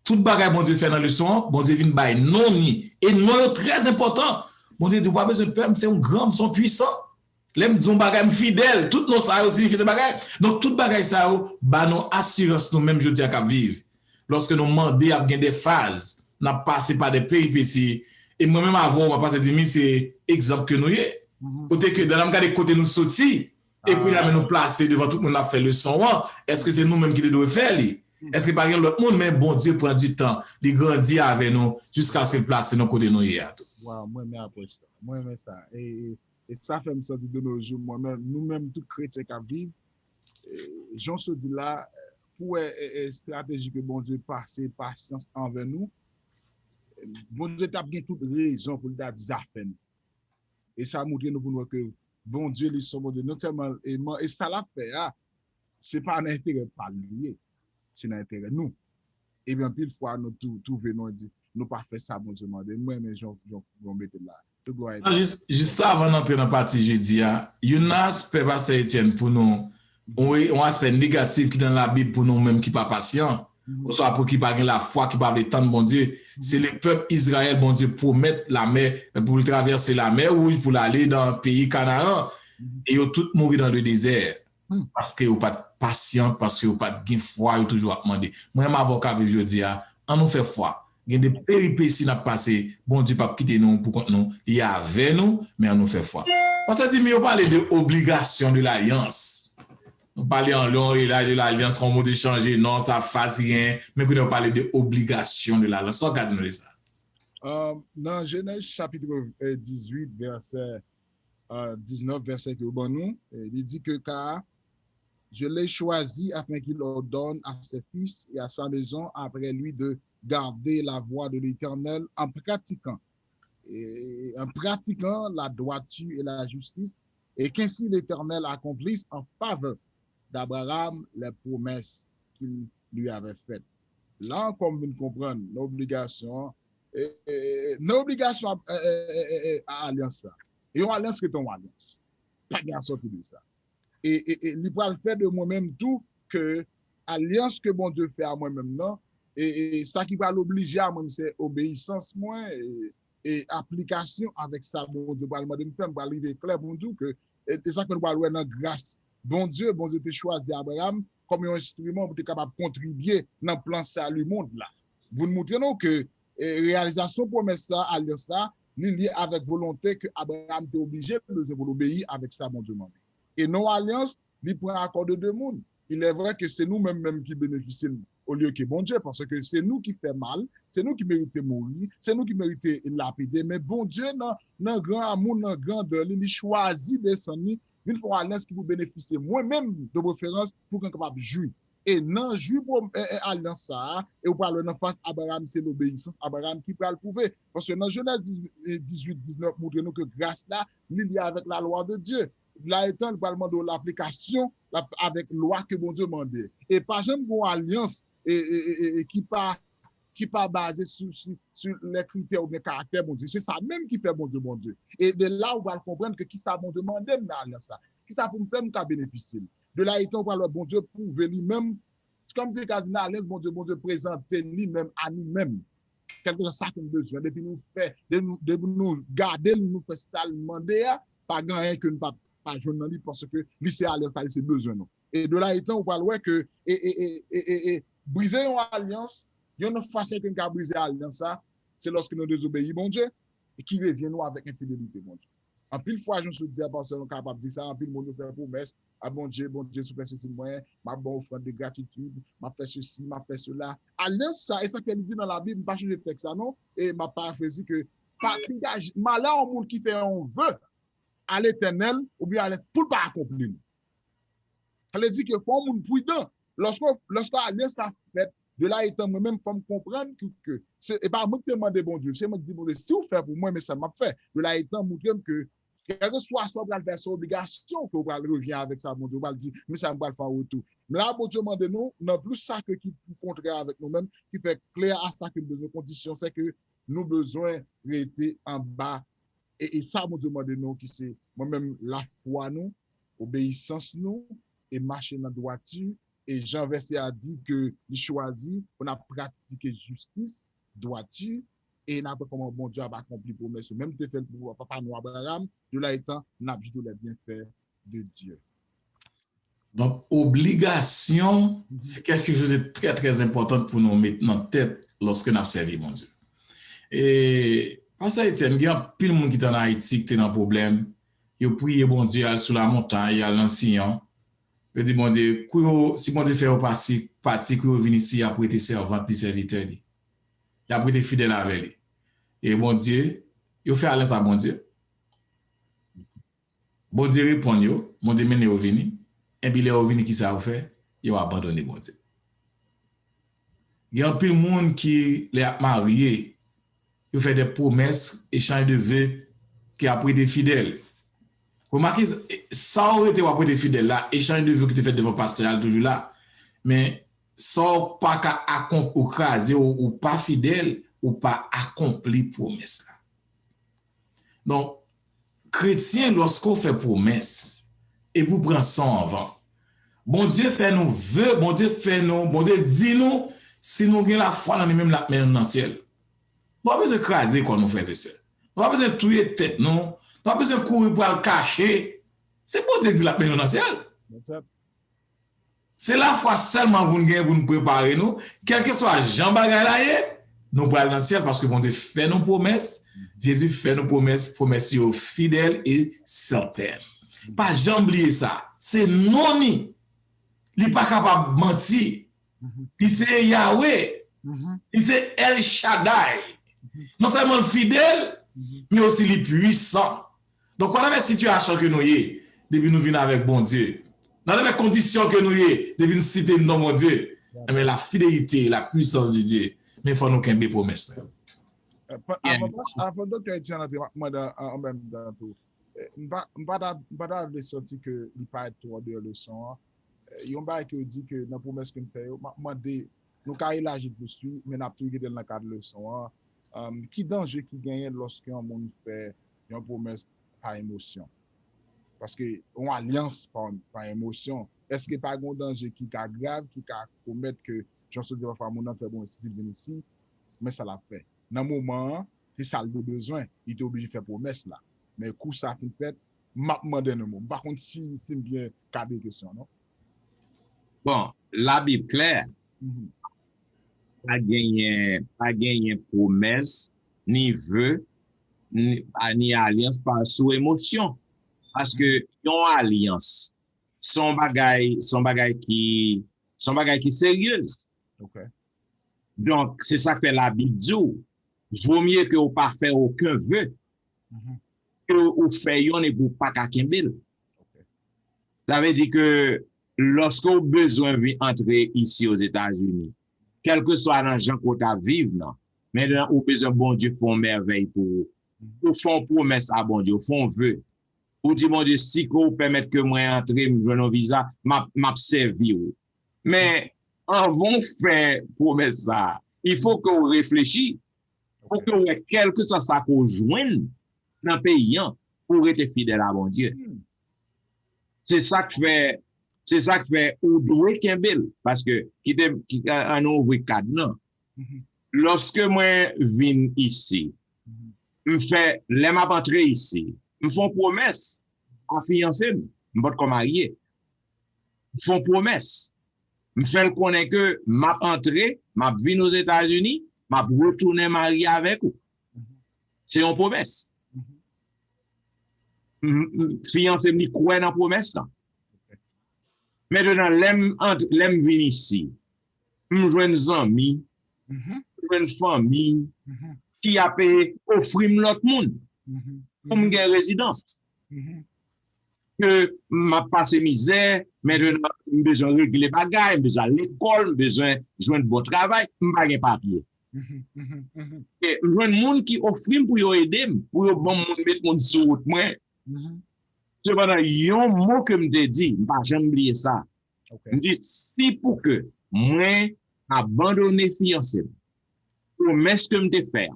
tout bagay Bondye fè nan leson an, Bondye vin bay non ni. E non yo trè enpòtan. Bondye di, ou pa bezwen pè, m se yon gran, m se yon pwisan. Lè m di yon bagay, m fidèl. Tout non sa yo siyifi de bagay. Donk, tout bagay sa yo ba nou asirans nou menm jodi a k ap viv. Lòske nou mande, ap gen de faz, n ap pase pa de peripesi. E mwen menm avè w, pastè Dimy, se egzanp ke nou ye. Kote ke, dan n ap gade kote nou soti, e kounye a men nou plase devan tout moun n ap fè leson an, èske se nou menm ki te dwe fè li? Èske pa gen lòt moun, men Bondye pran di tan, li grandi avè nou, jiskaske l plase nou kote nou ye a tou. Waw, mwen renmen apwòch sa. Mwen renmen sa. E, e, e sa fè m santi de nos jours, mwen menm, nou menm tout kretyen k ap viv, e, jan w sot di la, pou wè e, e, estrateji ke Bondye pase pasyans anvè nou, Bondye t ap gen tout rezon pou l ta di zafè nou. E sa montre nou pou nou wè ke Bondye li se yon Bondye non sèlman e, e sa l ap fè a, se pa nan enterè pa l li ye, se nan enterè nou. Epi anpil fwa nou tou twouve nou di nou pa fè sa Bondye mande. Mwen renmen jan jan jan w mete l la. Tout glwa e Non, jis, jis avan n antre nan pati jedi a, youn nan aspè pastè Etienne pou nou, yon, yon aspè negatif ki nan Labib pou nou menm ki pa pasyan, oswa pou ki pa gen lafwa, ki pa vle tann Bondye, se le pèp Izrayèl, Bondye pwomèt lamè, pou l travèse lamè Wouj, pou l ale nan peyi Kanaran, e yo tout mouri nan le dezè. Paske yo pa t pasyan, paske yo pa t gen fwa, yo toujou ap mande. Mwen, m avè w k ap viv jodi a, an nou fè fwa. Gen de peripesi n ap pase, Bondye p ap kite nou pou kont nou, li avè nou, men an nou fè fwa. Pastè Dimy, yo pale de obligation de l'alliance. Nou pale an lon e laj de lalyans, kòman w te chanje non, sa faz ki genyen, men kounye a w pale de obligation de l'alliance. Sa w ka di nou de sa? Euh, nan Jenèz chapit dizwit, vèsè euh, diznèf, vèsè ke yo ban nou, euh, li di ke car je l'ai choisi afin qu'il ordonne à ses fils et à sa maison après lui de garder la voie de l'Éternel en pratiquant, et en pratiquant la droiture et la justice, et qu'ainsi l'Éternel accomplisse en faveur d'Abraham les promesses qu'il lui avait faites. La ankò, m vin konprann nan obligasyon, e, e, e, nan obligasyon a, e, e, e, e, a alyans sa. E yon alyans rete yon alyans. Pa gen a sòti de sa. E, e, e li pral fè de mwen menm tou ke alyans ke Bondye fè a mwen menm nan, e, e sa ki pral oblije a mwen, se obeyisans mwen, e, e aplikasyon avèk sa Bondye pral mande m fè, m pral rive klè pou m di w ke, e, e sa k fè nou pral wè nan gras Bondye, Bondye te chwazi Abraham kòm yon enstriman pou te kapab kontribye nan plan sali mond la. Pou n montre nou ke, e, reyalizasyon pwomès la, alyans la, li lye avèk volonte ke Abraham te oblije bezwen pou l obeyi avèk sa Bondye mande. E non alyans, li pran akò de de moun. Il est vrai que se nou menm menm ki benefisye l olye ke Bondye, paske se nou ki fè mal, se nou ki merite mouri, se nou ki merite lapide, men Bondye nan, nan gran amou, nan grandè li, li chwazi desann li, vin fè yon alyans ki pou benefisye mwen menm, de preferans, pou ke m kapab jwi. E nan jwi pwom-, e, e, alyans sa a, e ou pral wè nan faz Abraham, se lobeyisans Abraham ki pral pwouve. Paske nan Jenèz dizwit, dizwit, diznèf montre nou ke gras la, li lye avèk lalwa de Dye. La etan, li pral mande w laplikasyon avèk lwa ke Bondye mande. E pa janm gen yon alyans e, e, e, e, e ki pa, ki pa baze sou, sou, sou lè kritè oubyen karaktè Bondye. Se sa menm ki fè Bondye Bondye. E de la, ou pral konprann ke kisa Bondye mande m nan alyans sa. Kisa pou m fè m ka benefisye l. De la etan, ou pral wè Bondye pwouve li menm. Kòm se ka di nan alyans Bondye, Bondye prezante li menm a nou menm. Kèlkeswa sa ke nou bezwen, depi nou fè, depi nou, depi nou gade l, nou fè sa l mande a, pa gen anyen ke nou pa, pa jwenn nan li, paske li se alyans la, li se bezwen nou. E de la etan, ou pral wè ke, e, e, e, e, e, e, brize yon alyans, yon nan fason ke nou ka brize alyans sa, se lòske nou dezobeyi Bondye, e ki revyen nou avèk enfidelite Bondye. Anpil fwa, jan w sot di a, pastè, nou kapab di sa, anpil moun yo fè pwomès a Bondye, Bondye, si w fè sesi mwen, m ap ba w ofrann de gratitid, m ap fè sesi, m ap fè sela. Alyans sa, e sa k fè li di nan Labib, m pa chanje tèks sa non, e m ap parafraze ke pa, ki ka, malè yon moun ki fè yon ve a Letènèl, oubyen a Letènèl, pou l pa akonpli l. Sa vle di ke fò yon moun pridan. Lòske, lòske alyans la fèt, de la etan mwen menm, fò m konprann ke, ke se, e pa mwen ki te mande Bondye, se mwen ki di Bondye, si w fè pou mwen, men sa m ap fè. De la etan, montre m ke, kèlkeswa sa w pral fè, se obligasyon ke w pral revyen avèk sa, Bondye, w pral di, men sa m pral fè an retou. Men la, Bondye mande nou, nan plis sa ke ki kontrè avèk nou menm, ki fè klè a sa ke nou bezwen, kondisyon, se ke nou bezwen rete anba. E, e sa Bondye mande nou, ki se, mwen menm, lafwa nou, obeyisans nou, e mache nan dwati, e jan vèsè a di ke li chwazi pou n ap pratike jistis, dwati, e n ap wè kòman Bondye ap akonpli pwomès yo. Menm te fè l pou papa nou Abraram, de la etan, n ap jete lè byenfè de Dye. Donk, obligasyon, se quelque chose de très, très important pou nou met nan tèt lòske n ap sèvi Bondye. E, Pastè Etienne, gen anpil moun ki te ann Ayiti, ki te nan pwoblèm, yo priye Bondye, al sou lamontay, al nan Siyon. Yo di Bondye, kou yo, si Bondye fè yo pasi, pati, kou yo vin isi, y ap rete sèvant li, sèvitè li. Y ap rete fidèl avè li. E Bondye, yo fè alyans a Bondye. Bondye reponn yo, Bondye mennen yo vini. Epi lè yo vini, kisa yo fè? Yo abandone Bondye. Gen anpil moun ki, lè y ap marye, yo fè de pwomès, echanj de ve, ke y ap rete fidèl. Remake, sa w rete w ap rete fidèl la, echanj de ve ki te fèt devan pastè a, l toujou la. Men, sa w pa ka akonp-, ou kraze, ou, ou pa fidèl, ou pa akonpli pwomès la. Donk, kretyen, lòske w fè pwomès, epi w pran san w anvan. Bondye fè nou ve, Bondye fè nou, Bondye di nou, si nou gen lafwa nan li menm, l ap mennen nou nan syèl. Nou pa bezwen kraze kò nou, frè e sè. Nou pa bezwen touye tèt nou. Nou pa bezwen kouri pral kache. Se Bondye ki di l ap mennen nou nan syèl. Se lafwa sèlman pou n gen pou n prepare nou. Kèlkeswa jan bagay la ye, nou pral nan syèl paske Bondye fè nou pwomès. Jezi fè nou pwomès, pwomès yo fidèl e sètèn. Pa janm bliye sa. Se non ni. Li pa kapab manti. Li se Yawe. Li se El Shaddai. Non sèlman l fidèl, men osi li pwisan. Donk, whatever sitiyasyon ke nou ye, depi nou vin avèk Bondye, nan nenpòt kondisyon ke nou ye, depi n site non Bondye, enben la fidelite, la puissance de Dieu. Men fò nou kenbe pwomès la. Avan, avan doktè Etienne antre, m ap mande an menm tan tou. M pa, m pa ta, m pa ta vle santi ke li parèt twò deyò leson an. Yon bagay ke w di ke nan pwomès ke m fè yo, m ap mande, nou ka elaji plis wi, men n ap toujou kite l nan kad leson an. Ki danje ki genyen lòske yon moun fè yon pwomès pa emosyon? Paske yon alyans pa, pa emosyon. Èske pa gen yon danje ki ka grav, ki ka komèt ke, jan w sot di pafwa, moun nan fè pwomès si l vin isi, men sa l ap fè? Nan moman an, se sa l te bezwen, li te oblije fè pwomès la. Men kou sa fin fèt, m ap mande nou mo. M pa konn si, si m byen kadre kesyon an, non. Bon, Labib klè. Pa genyen, pa genyen pwomès, ni ve, ni, ni alyans pa sou emosyon. Paske yon alyans, se yon bagay, se yon bagay ki, se yon bagay ki serye. Donk, se sa k fè Labib di w, vo mye ke w pa fè okenn ve, ke ou fè yonn epi ou pa ka kenbe l. Sa vle di ke lòske w bezwen vin antre isi Ozetazini, kèlkeswa nan jan ke w ta viv nan, men ou bezwen Bondye fè yon mèvèy pou ou. Ou fè yon pwomès a Bondye, ou fè yon ve. Ou di Bondye, si ke w pèmèt ke mwen antre, m jwenn yon viza, m ap, m ap sèvi w. Men, anvan w fè pwomès sa a, il faut que w reflechi, pou ke w wè kèlkeswa sa ke w jwenn nan peyi an, pou w rete fidèl a Bondye. Se sa k fè, se sa k fè ou dwe kenbe l, paske kite, ann ouvri kad lan. Lòske mwen vin isi, m fè, lè m ap antre isi, m fè yon pwomès a fiyanse m, m potko marye. M fè yon pwomès. M fè l konnen ke m ap antre, m ap vin Ozetazini, m ap retounen marye avèk ou. Se yon pwomès. Fiyanse m, li kwè nan pwomès lan. Mentnan, lè m, lè m vin isi, m jwenn zanmi, m jwenn fanmi, ki ap ofri m lòt moun pou m gen rezidans. Ke m ap pase mizè, mentnan m bezwen regle bagay, m bezwen al lekòl, m bezwen jwenn bon travay, m pa gen papye. E m jwenn moun ki ofri m pou yo ede m, pou yo ban m moun, met moun sou wout mwen. Sepandan, yon mo ke m te di, m pa janm bliye sa. M di, si pou ke mwen abandone fiyanse m, pwomès ke m te fè a,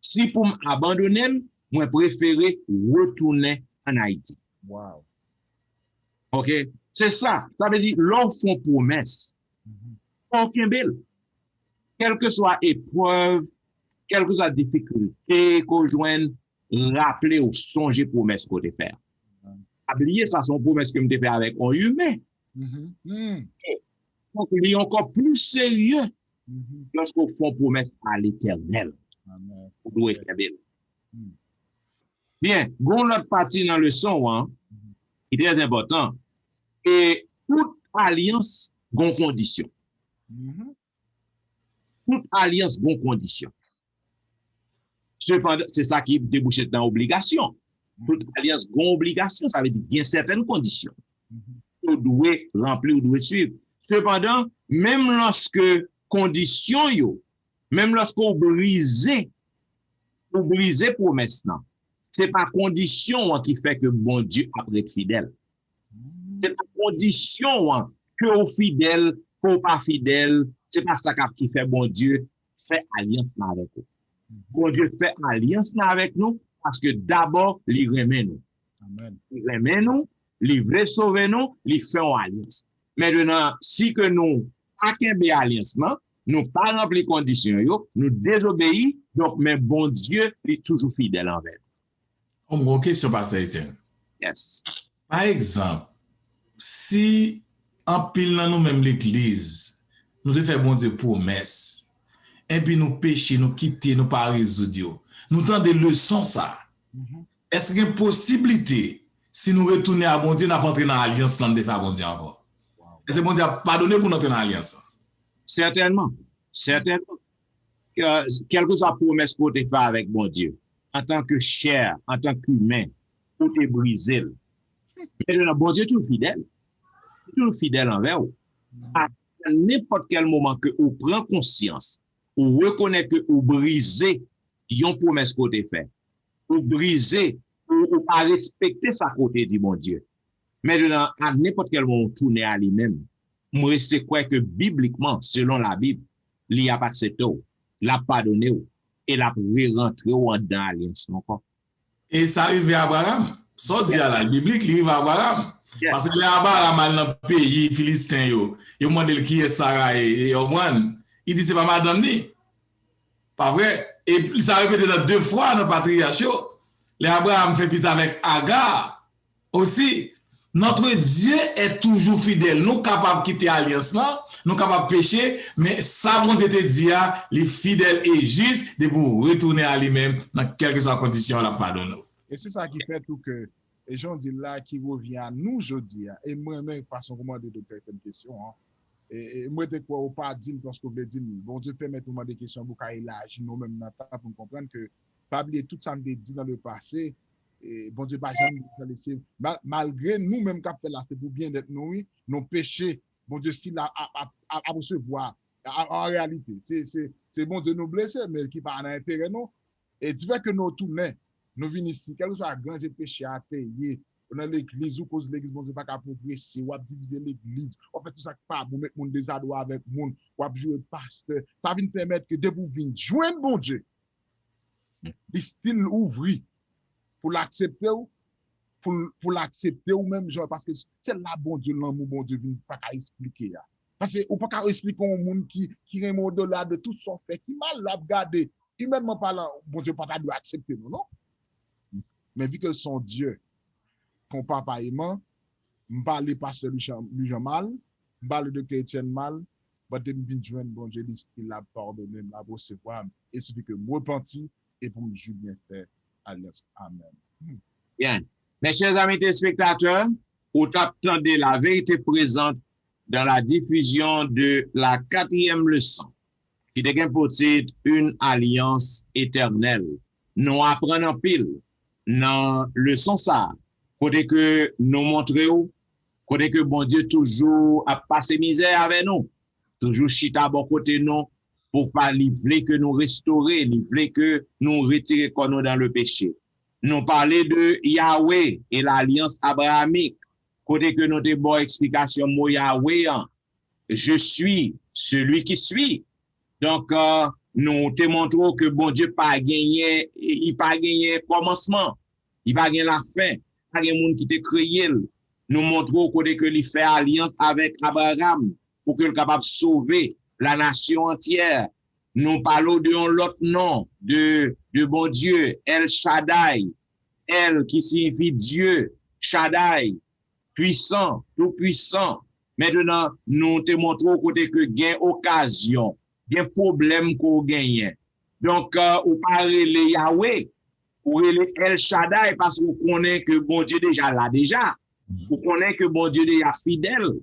si pou m abandone l, mwen prefere retounen ann Ayiti. Wow. Ok? Se sa. Sa vle di, lè w fè yon pwomès, fò w kenbe l. Kèlkeswa eprèv, kèlkeswa difikilte ke w jwenn, raple w, sonje pwomès ke w te fè a. Pa bliye sa, se yon pwomès ke m te fè avèk yon imen. Donk, li ankò pli serye lòske w fè yon pwomès a Letènèl. Ou dwe kenbe l. Byen, gen yon lòt pati nan leson an ki trè enpòtan. E tout alyans gen yon kondisyon. Tout alyans gen yon kondisyon. Sepandan, se sa ki debouche nan obligasyon. Tout alyans gen yon obligasyon, sa vle di gen sètèn kondisyon. Ou dwe ranpli, ou dwe swiv. Sepandan, menm lòske kondisyon yo, menm lòske w brize, ou brize pwomès lan, se pa kondisyon an ki fè ke Bondye ap ret fidèl. Se pa kondisyon an, ke w fidèl, ke w pa fidèl, se pa sa k ap ki fè Bondye fè alyans lan avèk ou. Bondye fè alyans lan avèk nou paske dabò li renmen nou. Li renmen nou, li vle sove nou, li fè yon alyans. Mentnan, si ke nou pa kenbe alyans lan, nou pa ranpli kondisyon yo, nou dezobeyi, donk men Bondye, li toujou fidèl anvè nou. Yon bon kesyon, Pastè Etienne. Yes. Pa egzanp, si anpil nan nou menm legliz, nou te fè Bondye pwomès, epi nou peche, nou kite, nou pa rezoud yo, nou tande leson sa, èske gen posiblite, si nou retounen a Bondye, n ap antre nan alyans lan n te fè a Bondye ankò? Èske Bondye ap padone pou n antre nan alyans lan? Sètènman. Sètènman. Kèlkeswa pwomès ke w te fè avèk Bondye, antanke chè, antanke imen, ou te brize l. Mentnan, Bondye toujou fidèl. Li toujou fidèl anvè w. A nenpòt kèl moman ke ou pran konsyans, ou rekonèt ke ou brize yon pwomès ke w te fè, ou brize, ou, ou pa respekte sa ke w te di Bondye. Mentnan, a nenpòt kèl moman ou tounen a li menm, m rete kwè ke biblikman, selon Labib, li ap aksepte w, l ap padone w, e l ap rerantre w anndan alyans lan ankò. E sa rive Abraram. Sa w di a la, biblik, li rive Abraram. Paske lè Abraram al nan peyi Filisten yo, yo mande l kiyès Sara ye, e yo konprann, li di se pa madanm li. Pa vre? E sa repete nan de fwa nan Patriyach yo. Lè Abraram fè pitit avèk Aga, osi, notre Dieu est toujours fidèle. Nou kapab kite alyans lan, nou kapab peche, men sa Bondye te di a, li fidèl e jis depi w retounen a li menm nan kèlkeswa kondisyon l ap padone w. E se sa ki fè tou ke, e jan w di l la, ki revyen a nou jodi a. E m renmen fason kòmande Doktè Etienne kesyon an. E, e mwen te kwè ou pa di l paske w vle di l. Bondye pèmèt ou mande kesyon pou w ka elaji nou menm nan tan pou n konprann ke pa bliye tout sa n te di nan le pase, e Bondye pa janm lese. Mal, malgre nou menm k ap fè l la, se pou byennèt nou, wi, nou peche. Bondye still ap, ap, ap, ap resevwa. An, an reyalite, se, se, se Bondye nou blese, men ki pa nan enterè nou. E difè ke nou tounen, nou vin isi, kèlkeswa gran je peche a te ye, ou nan legliz, ou koz legliz, Bondye pa ka pwogrese, w ap divize legliz, w ap fè tout sa k pa bon, met moun dezadwa avèk moun, w ap joure pastè. Sa vin pèmèt ke depi w vin jwenn Bondye, li still ouvri pou l aksepte w, pou l, pou l aksepte w menm jan, paske se la Bondye, lanmou Bondye vin pa ka esplike a. Paske ou pa ka esplike yon moun ki, ki renmen w odola de tout sa w fè, ki mal l ap gade. Imènman palan, Bondye pa ta dwe aksepte nou, non? Men vi ke l se yon Dye, ke yon papa eman, m pale pastè Louis Jean, Louis Jean mal, m pale doktè Etienne mal, but depi m vin jwenn Bondye, li still ap padone m, l ap resevwa m. Il suffit ke m repanti e pou m jwi byenfè alyans. Amèn. Bien. Mes chers amis téléspectateurs, ou t ap tande La Vérité Présente dans la diffusion de la quatrième leçon. Ki te gen pou tit Une alliance éternelle. Nou aprann anpil nan leson sa a, kote ke nou montre w, kote ke Bondye toujou ap pase mizè avè nou, toujou chita bò kote nou, pou pa li vle ke nou restore, li vle ke nou retire kò nou dan le peche. Nou pale de Yahweh e lalyans abrahamik, kote ke nou te ba w eksplikasyon mo Yahweh an, Je suis celui qui suis. Donk, euh, nou te montre w ke Bondye pa genyen, li pa genyen kòmansman, li pa gen lafen, pa gen moun ki te kreye l. Nou montre w kote ke li fè alyans avèk Abraham pou ke l kapab sove la nasyon antyè. Nou pale w de yon lòt non de, de Bondye, El Shaddai, El ki siyifi Dye, Shaddai, pwisan, tou pwisan. Mentnan, nou te montre w kote ke gen okazyon, gen pwoblèm ke w genyen. Donk, euh, ou pa rele Yahweh, ou rele El Shaddai paske ou konnen ke Bondye deja la deja. Ou konnen ke Bondye deja fidèl.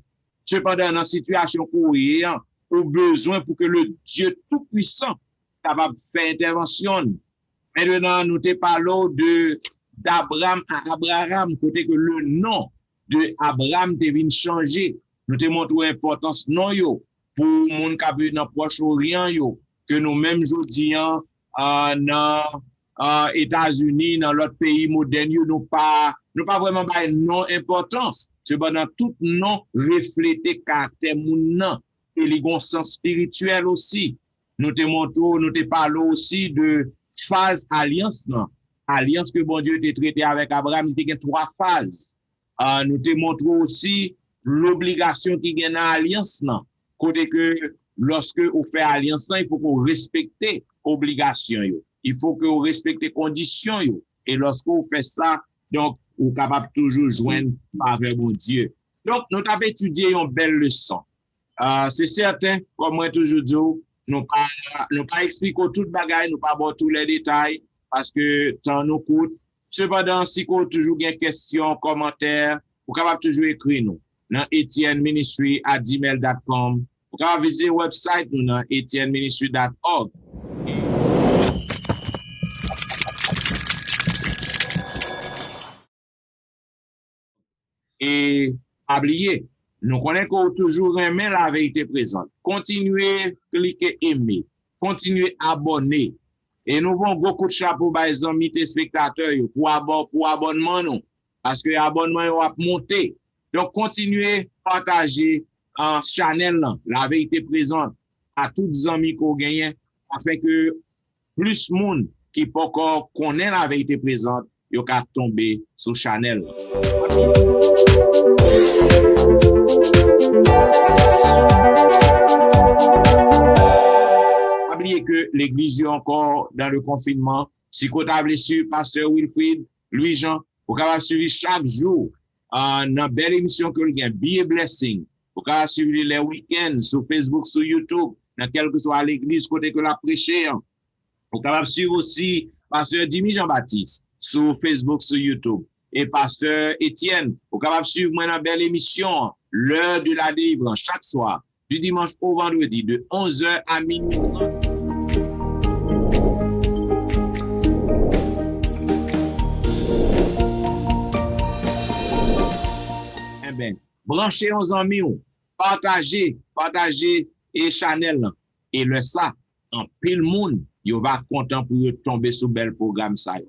Sepandan, nan sitiyasyon ke w ye an, ou bezwen pou ke le Dieu Tout-Puissant kapab fè entèvansyon l. Mentnan, nou te pale w de d'Abram a Abraham, kote ke le non de Abram te vin chanje. Nou te montre w enpòtans non yo pou moun k ap viv nan Pwòch Oryan yo, ke nou menm jodi an, ah, nan, ah, Etazini, nan lòt peyi modèn yo, nou pa, nou pa vrèman bay non enpòtans. Sepandan, tout non reflete karaktè moun nan, e li gen yon sans espirityèl osi. Nou te montre w, nou te pale w osi de faz alyans lan. Alyans ke Bondye te trete avèk Abraham, li te gen twa faz. Ah, nou te montre w osi lobligasyon ki gen nan alyans lan. Kote ke lòske ou fè alyans lan, il fo ke w respekte obligasyon yo. Il fo ke w respekte kondisyon yo. E lòske w fè sa, donk, ou kapab toujou jwenn favè Bondye. Donk, nou t ap etidye yon bèl leson. Ah, se sèten, kòm mwen toujou di w, nou pa, nou pa eksplike w tout bagay, nou pa ba w tout lè detay, paske tan nou kout. Sepandan, si ke w toujou gen kesyon, kòmantè, ou kapab toujou ekri nou nan etienne ministry at gmail dot com. Ou kapab vizite website nou nan etienne ministry dot org. E pa bliye, nou konnen ke w toujou renmen La Vérité Présente. Kontinye klike eme, kontinye abòne. E nou voye yon gwo kout chapo bay zanmi telespektatè yo pou abò-, pou abònman nou. Paske abònman yo ap monte. Donk, kontinye pataje, ah, chanèl lan, La Vérité Présente, a tout zanmi ke w genyen, afenke plis moun ki poko konnen La Vérité Présente, yo ka tonbe sou chanèl lan. Pa bliye ke legliz yo ankò dans le confinement. Si ke w ta vle swiv Pastè Wilfrid Louis Jean, ou kapab swiv li chak jou, ah, nan bèl emisyon ke l gen, Be a Blessing. Ou kapab swiv li lè wikenn sou Facebook, sou YouTube, nan kèlkeswa legliz kote ke l ap preche an. Ou kapab swiv osi Pastè Jimmy Jean Baptiste sou Facebook, sou YouTube. E Pastè Etienne, ou kapab swiv mwen nan bèl emisyon an, L'heure de la délivrance, chak swa, du dimanche au vendredi, de onze heures à minuit trente. Enben, branche yon zanmi w, pataje, pataje e chanèl lan. E lè sa, anpil moun, yo va kontan pou yo tonbe sou bèl pwogram sa yo.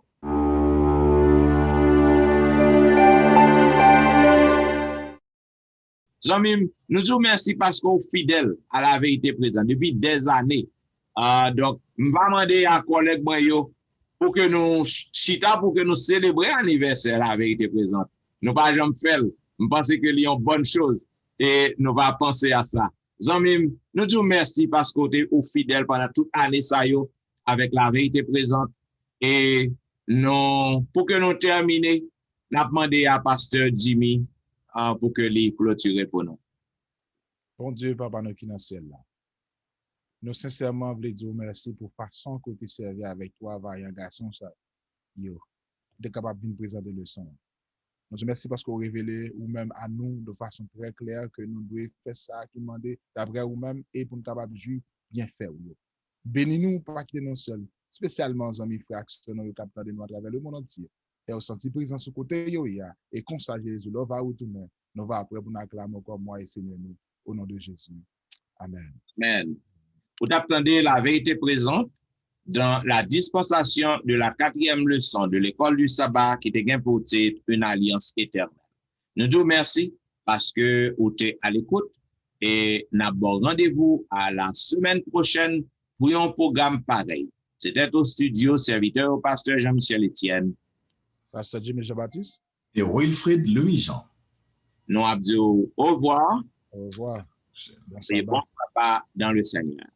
Zanmi m, nou di w mèsi paske w fidèl a La Vérité Présente depi dèzane. Ah, donk, m va mande a kòlèg mwen yo pou ke nou ch-, chita, pou ke nou selebre anivèsè La Vérité Présente. Nou pa janm fè l. M panse ke li yon bòn choz e nou va panse a sa. Zanmi m, nou di w mèsi paske w te ou fidèl pandan tout ane sa yo avèk La Vérité Présente. E nou, pou ke nou tèmine, n ap mande a Pastè Jimmy, ah, pou ke li klotire pou nou. Bondye, Papa nou ki nan syèl la, nou sensèman vle di w mèsi pou fason ke w te sèvi avèk twa vayan gason sa yo. Ou te kapab vin prezante leson an. Nou di w mèsi paske w revele ou menm a nou de fason trè klè ke nou dwe fè sa ki mande daprè ou menm e pou n kapab jwi byenfè w yo. Beni nou, pa kite nou sèl, espesyalman zanmi, frè ak sè nou yo k ap tande nou atravè lemonn antye. Fè yo santi prezans ou kote yo ye a, e konsa Jezi lè w va retounen, nou va prè pou n aklame w kòm Wa e Senyè nou, o non de Jezi. Amèn. Amèn. Ou t ap tande La Vérité Présente dans la dispensation de la quatrième leçon de l'école du sabbat ki te gen pou tit Une alliance éternelle. Nou di w mèsi paske ou te alekout e n ap ba w randevou a la semèn pwochèn pou yon pwogram parèy. Se te o estidyo sèvitè yo, pastè Jean Michel Etienne, Pastè Jimmy Jean Baptiste. E Wilfrid Louis Jean. Nou ap di w ovwa Ovwa. e bon saba dans le Seigneur.